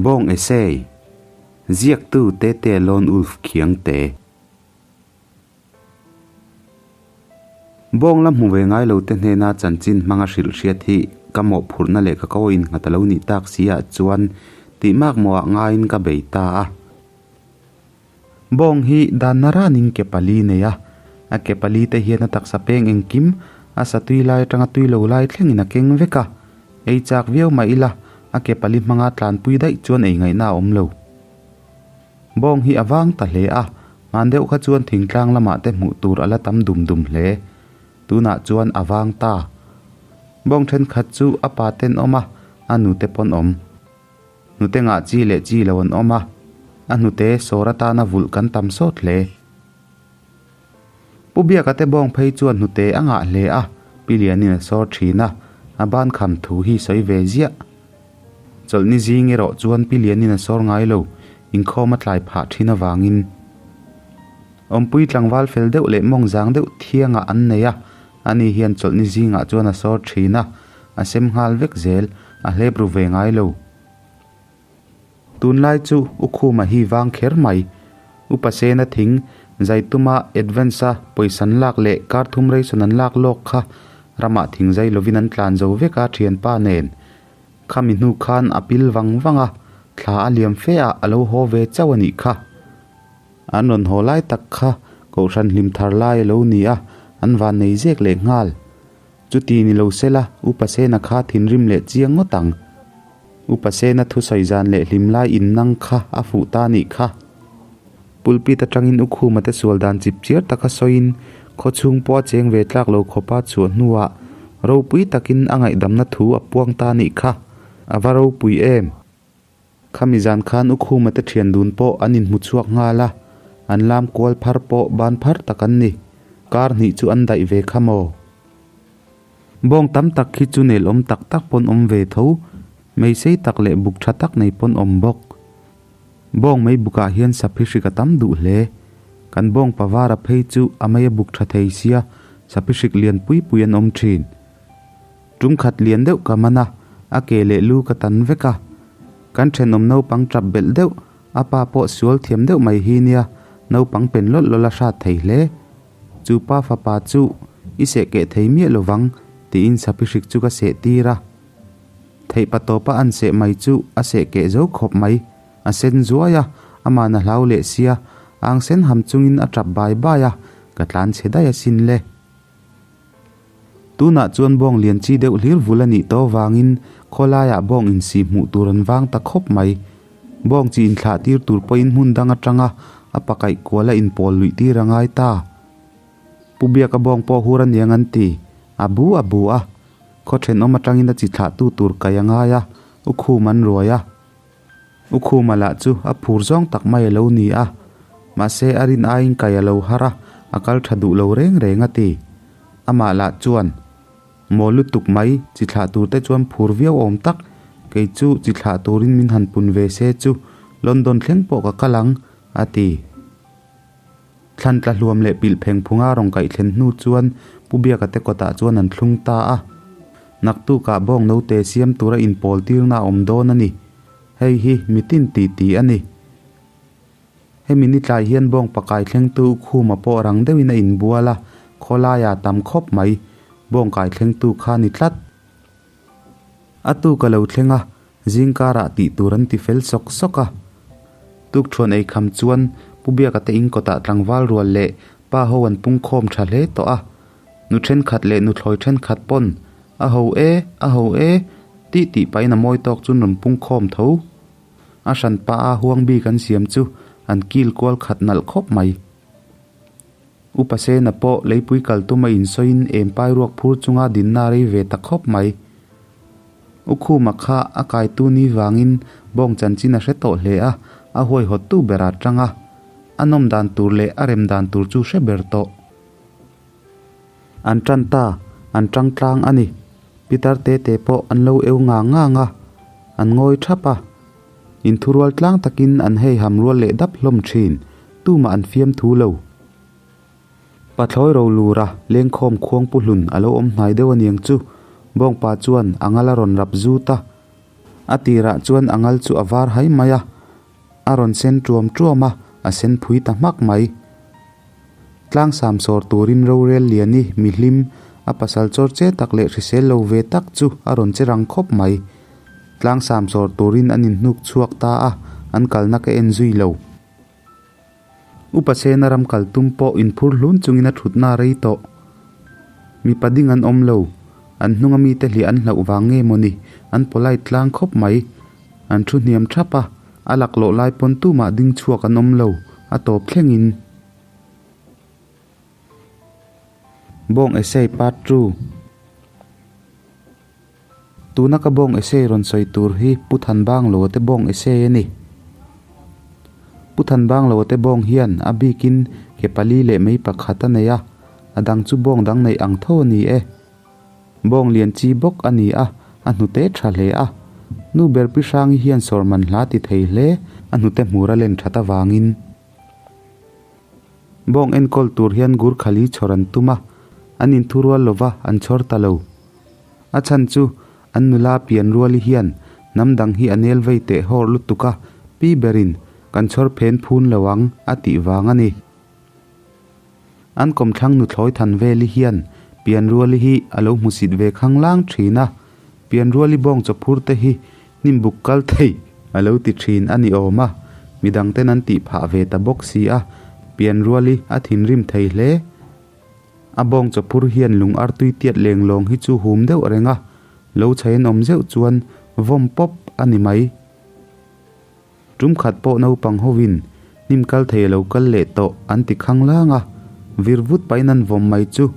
Bawng Essay, Ziaktu Tete Lone Wolf Khiangte. Bawng la hmu ve ngai lo te hnena chanchin hmanga hrilh hriat hi ka mawhphurhna leh ka ko innghat a lo nih tak si ah chuan tih makmawhah ngaiin ka bei ta a. Bawng hi dan naranin ke pali nei a, a ke pali te hian a taksa peng engkim a sa tui lai atanga tui lo lai thlengin a keng vek a, ei chak viau mah ila a ke pali hmanga tlanpui daih chuan ei ngaihna a awm lo. Bawng hi a vang ta hle a, hman deuh kha chuan thingtlang lamah te hmuh tur a la tam dum dum hle. Tunah chuan a vang ta. Bawng thenkhat chu a pa ten awm a, a nute pawn awm. Hnute ngah chi leh chi lo an awm a, a hnute sawr atana vulh kan tam sawt hle. Pu Biaka te bawng phei chuan hnute a ngah hle a, Pi Lianin a sawr thin a, a ban kham thu hi sawi ve ziah. Chawlhni zing erawh chuan Pi Lianin a sawr ngai lo, inkhawm a tlai phah thin avangin. Awmpui tlangval fel deuh leh mawng zang deuh thiangah an nei a, ani hian chawlhni zingah chuan a sawr thin a, a sem nghal vek zel, a hlep ru ve ngai lo. Tunlai chu U Khuma hi vang kher mai. Upa Sena thing, Zaituma advance-a pawisa an lak leh kar thum ration an lak lawk kha ramah thing zai lovin an tlan zo vek a thianpa nen. Khami hnu khan a pil vang vang a, thla a liam fe ah a lo haw ve chauh a nih kha. An rawn haw lai tak kha Kohhran hlim thar lai a lo ni a, an van nei zek leh nghal. Chuti ni lo sela, Upa Sena kha thinrim leh chiang ngawt ang. Upa Sena thusawi zan leh hlim lai innang kha a fuh ta nih kha. Pulpit atangin U Khuma te sual dan chip chiar taka sawiin khaw chhung pawh a cheng ve tlak lo khawpa chhuah hnuah ropui takin a ngaihdamna thu a puang ta nih kha. A va ropui em! Khami zan khan U Khuma te thian dun pawh an inhmu chhuak nghal a, an lam kual phar pawh ban phar tak an ni. Kar hnih chu an daih ve kha maw? Bawng tam tak khi chu nel awm tak tak pawn awm ve tho, mei sei tak leh buk tha tak nei pawn awm bawk. Bawng mei bukah hian saphi hrik a tam duh hle. Kan bawng pavara phei chu a mei a buk tha thei sia, saphi hrik lian pui pui an awm thin. Tum khat lian deuh ka man a, a ke leh lu ka tan vek a. Kan thenawm naupang tap belh deuh, a pa pawh sual thiam deuh mai hi nia, naupang pen lawlh lawlh a hrat thei hle. Chu pa fapa chu i seh keh thei miah lovang tiin sapi hrik chu ka seh tir a. Theih pa tawpa an seh mai chu a seh keh zo khawp mai. A sen zuai a, amah na hlau leh sia, ang sen ham chungin a tap bai bai a, ka tlan chhe daih asin le. Tunah chuan bawng lian chi deuh hlir vul a nih tawh vangin khawlaiah bawng insi hmuh tur an vang ta khawp mai. Bawng chi inthlah tir tur pawhin hmun dang atanga a pakaih kual a inpawl luih tir a ngai ta. Pu Biaka bawng pawh hur a niang an ti. A bu a bu a. Khaw thenawm atangin a chi thlahtu tur kai a ngai a, U Khum an ruai a. U Khuma lah chu a phur zawng tak mai a lo ni a, mahse a rin aiin kai a lo har a, a kal tha duh lo reng reng a ti. Amah lah chuan, Maw lutuk mai, chi thlah tur te chuan phur viau awm tak, kei chu chi thlah turin min han pun ve se chu London thleng pawh ka kal ang, a ti. Thlan tla hluam leh pilh pheng phunga rawn kaih thlen hnu chuan Pu Biaka te kawtah chuan an thlung ta a. Naktukah bawng note siam tura inpawl tirna a awm dawn a ni. Hei hi mitin ti ti a ni. Hemi ni tlai hian bawng pakai thlengtu Khuma pawh rang deuhin a inbual a, khawlaia tam khawp mai. Bawng kai thlengtu kha ni tlat. A tuk a lo thleng a, zingkarah tih tur an ti fel sawk sawk a. Tukthuan ei kham chuan Pu Biaka te in kawtah tlangval rual leh pa ho an pung khawm tha hle tawh a. Nu thenkhat leh nuthlawi thenkhat pawn a ho e, a ho e tih tih pahin a mawi tawk chu an rawn pung khawm tho. A hran pa a huang bik an siam chu an kil kual khat nalh khawp mai. Upa Sena pawh leipui kal tum a insawiin em pai ruak phur chunga dinna rei ve ta khawp mai. U Khuma kha a kaitu ni vangin bawng chanchin a hre tawh hle a, a huaihawttu ber a tang a. A nawm dan tur leh a rem dan tur chu hre ber tawh. An tan ta, an tang tlang a ni. Pitar te te pawh an lo eu ngang ngang a, an ngawi thap a. Inthurual tlang takin an hei ham rual leh dap hlawm thin, tumah an fiam thu lo. Pathlawi ro lura lengkhawm khuang pu hlun a lo awm hnai deuh aniang chu, Bawngpa chuan a ngal a rawn rap zut a. A tirah chuan a ngal chu a var hai mai a, a rawn sen ṭuam ṭuam a, a sen phui ta hmak mai. Tlangsam sawr turin rorel liani mihlim, a pasal chawr che tak leh hrisel lo ve tak chu a rawn che rang khawp mai. Tlangsam sawr turin an inhnuk chhuak ta a, an kalna ka en zui lo. Upa Sena ram kal tum pawh inphur hlun chungin a thutna a rei tawh. Mipa ding an awm lo. An hnunga mite hliah an hlauh vang nge mawni, an polite tlang khawp mai. An thu hniam thap a, a laklawh lai pawn tumah ding chhuak an awm lo, a tawp thlengin. Bawng Essay Part Ii Tuna ka bawng essay rawn sawi tur hi Pu Thanbangloa te bawng essay a ni. Pu Thanbangloa te bawng hian a bikin ke pali leh mei pakhat a nei a, a dang chu bawng dang neih ang tho a ni e. Bawng lian chi bawk a ni a, a hnute tha hle a. Nu ber Pi Hrangi hian sawr man hla ti thei hle, a hnute hmur a len that avangin. Bawng enkawl tur hian Gurkhali chhawr an tum a, an inthurual lova an chhawr ta lo. A chhan chu an nula pian ruali hian hnam dang hi a nel vei teh hawr lutuk a, pi berin kan chhawr phen phun lo ang a tih vang a ni. An kawmthlang nuthlawi than veli hian pian ruali hi a lo hmusit ve khang lang thin a, pian ruali bawng chawphur te hi hnim buk kal thei a lo ti thin a ni awm a, midang ten an tih phah ve ta bawk si a, pian ruali a thinrim thei hle. A bawng chawphur hian lung artui tiat leng lawng hi chu hum deuh reng a, lo chhai an awm zeuh chuan vawm pawp a ni mai. Tum khat pawh naupang hovin hnim kal thei a lo kal leh tawh an ti khang lang a, vir vut pahin an vawm mai chu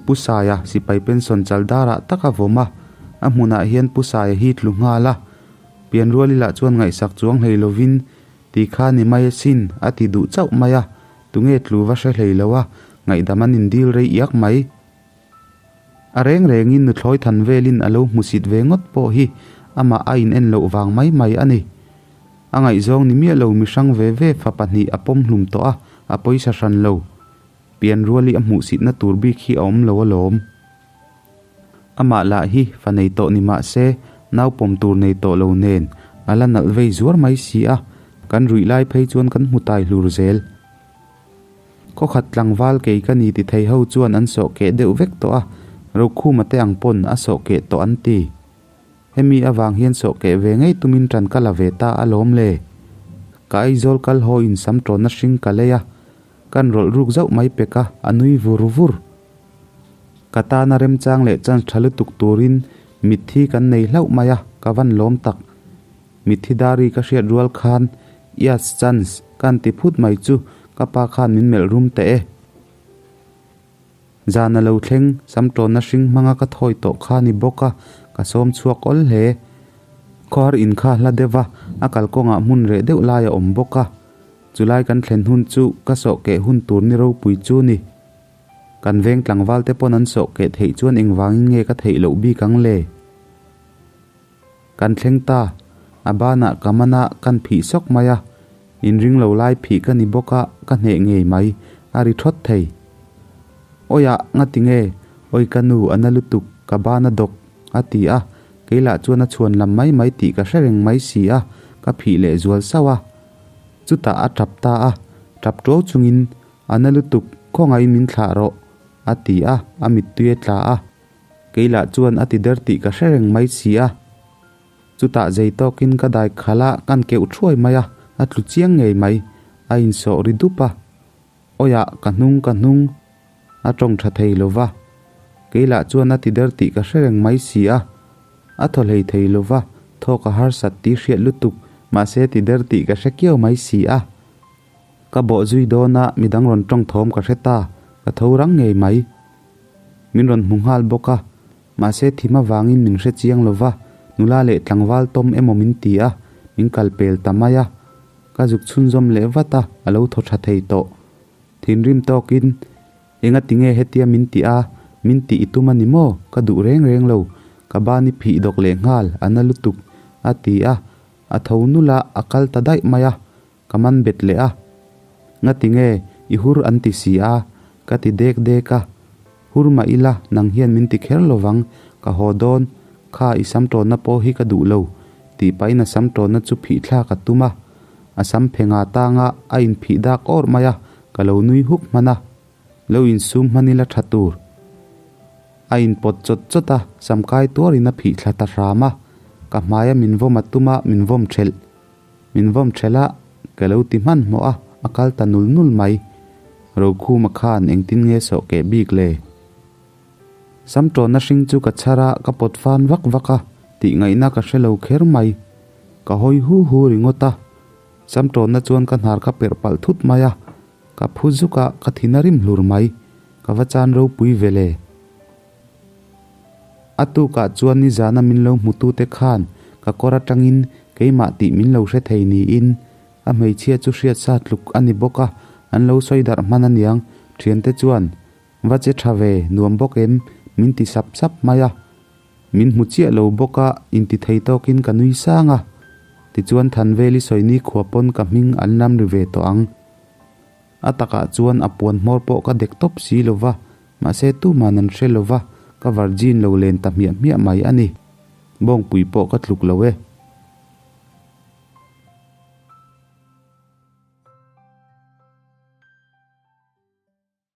Pu Saia sipai pension chal darah tak a vawm a, a hmunah hian Pu Saia hi tlu nghal a, pianruali lah chuan ngaihsak chuang hlei lovin ti kha ni mai asin a ti duh chauh mai a, Tunge tlu va hre hlei lo a, ngaihdam an indil rei iak mai. A reng rengin nuthlawi than velin a lo hmusit ve ngawt pawh hi amah a in en loh vang mai mai a ni. A ngaihzawng ni miah lo mihrang ve ve fa pahnih a pawm hlum tawh a, a pawisa hran lo. Pian ruali a hmuhsitna tur bik hi a awm lo alawm. Amah lah hi fa nei tawh ni mah se, nau pawm tur nei tawh lo nen a la nalh vei zuar mai si a, kan ruih lai phei chuan kan hmu tai hlur zel. Khawkhat tlangval kei ka ni ti thei ho chuan an sawh keh deuh vek tawh a, Rokhuma te ang pawn a sawh keh tawh an ti. Hemi avang hian sawh keh ve ngei tumin ṭan ka la ve ta alawm le. Ka Aizawl kal haw in sam ṭawnna hring ka lei a, kan rawlh ruk zauh mai pek a, a nui vur vur. Ka tana remchang leh chance tha lutuk turin mitthi kan nei hlauh mai a, ka van lawm tak. Mitthi dari ka hriat rual khan Yes chance kan ti phut mai chu ka pa khan min melh rum teh e. Zan a lo thleng, samtawnna hring hmanga ka thawi tawh kha ni bawk a, ka sawm chhuak awl hle. Khawhar in kha hla deuh va, a kalkawngah hmun reh deuh lai a awm bawk a. Chulai kan thlen hun chu ka sawh keh hun tur ni ropui chu ni. Kan veng tlangval te pawn an sawh keh theih chuan engvangin nge ka theih loh bik ang le? Kan thleng ta, a banah ka man a, kan phih sawk mai a, inring lo lai phih ka ni bawk a, ka hneh ngei mai, a ri thawt thei. Awiah, ngati nge? Awi ka nu, a na lutuk, ka ban a dawk, a ti a, kei lah chuan a chhuan lam mai mai tih ka hre reng mai si a, ka phih leh zual sauh a. Chutah a tap ta a, tap tuau chungin A na lutuk, khawngaih min thlah rawh, a ti a, a mittui a tla a. Kei lah chuan a ti der tih ka hre reng mai si a. Chutah zei tawkin ka dai khalh a, kan keuh thuai mai a, a tlu chiang ngei mai, a insawh ri dup a. Awiah, ka hnung, ka hnung, a tawng tha thei lo va. Kei lah chuan a ti der tih ka hre reng mai si a. A thaw hlei thei lo va, thawk a harsat tih hriat lutuk, mahse ti der tih ka hre kiau mai si a. Ka bawh zui dawn a, midang rawn tawng thawm ka hre ta, ka tho rang ngei mai. Min rawn hmu nghal bawk a, mahse thim avangin min hre chiang lo va, nula leh tlangval tawm emaw min ti a, min kal pel ta mai a. Ka zuk chhunzawm leh vat a, a lo thaw tha thei tawh. Thinrim tawkin, Enga tinge hetia min tih a, min tih i tum a ni maw? Ka duh reng reng lo, ka ban i phih dawk leh nghal, a na lutuk, a ti a, a tho nula a kal ta daih mai a. Ka man bet leh a. Ngati nge i hur an ti si a? Ka ti dek dek a. Hur mah ila nang hian min ti kher lovang, ka haw dawn, kha i sam tawnna pawh hi ka duh lo. Tih pahin a sam tawnna chu phih thlak a tum a, a sam phenga tanga a inphih dak awr mai a, ka lo nui huk hman a, lo insum hman ila tha tur. A inpawt chawt chawt a, sam kai tuarin a phih thla ta hram a, ka hmaia min vawm a tum a, min vawm thelh. Min vawm thelh a, ka lo ti hmanhmawh a, a kal ta nul nul mai. Rokhuma khan engtin nge sawh keh bik le? Sam tawnna hring chu ka chhar a, ka pawt fan vak vak a, tih ngaihna ka hre lo kher mai. Ka hawi hu hu ringawt a. Sam tawnna chuan ka hnar ka perh palh thut mai a, ka phu zuk a, ka thin a rim hlur mai. Ka va chan ropui ve le. A tukah chuan nizana min lo hmutute khan ka kawr atangin keimah tih min lo hre thei niin a hmeichhia chu hriat sa tluk a ni bawk a, an lo sawi darh hman aniang. Thiante chuan Va che tha ve, nuam bawk em? min ti sap sap mai a. Min hmu chiah lo bawk a, inti thei tawkin ka nui sang a. Tichuan Thanveli sawini khua pawn ka hming an lam ri ve tawh ang. A takah chuan a puan hmawr pawh ka dek tawp si lo va, mahse tuman an hre lo va, ka virgin lo len ta hmiah hmiah mai a ni. Bawngpui pawh ka tluk lo e.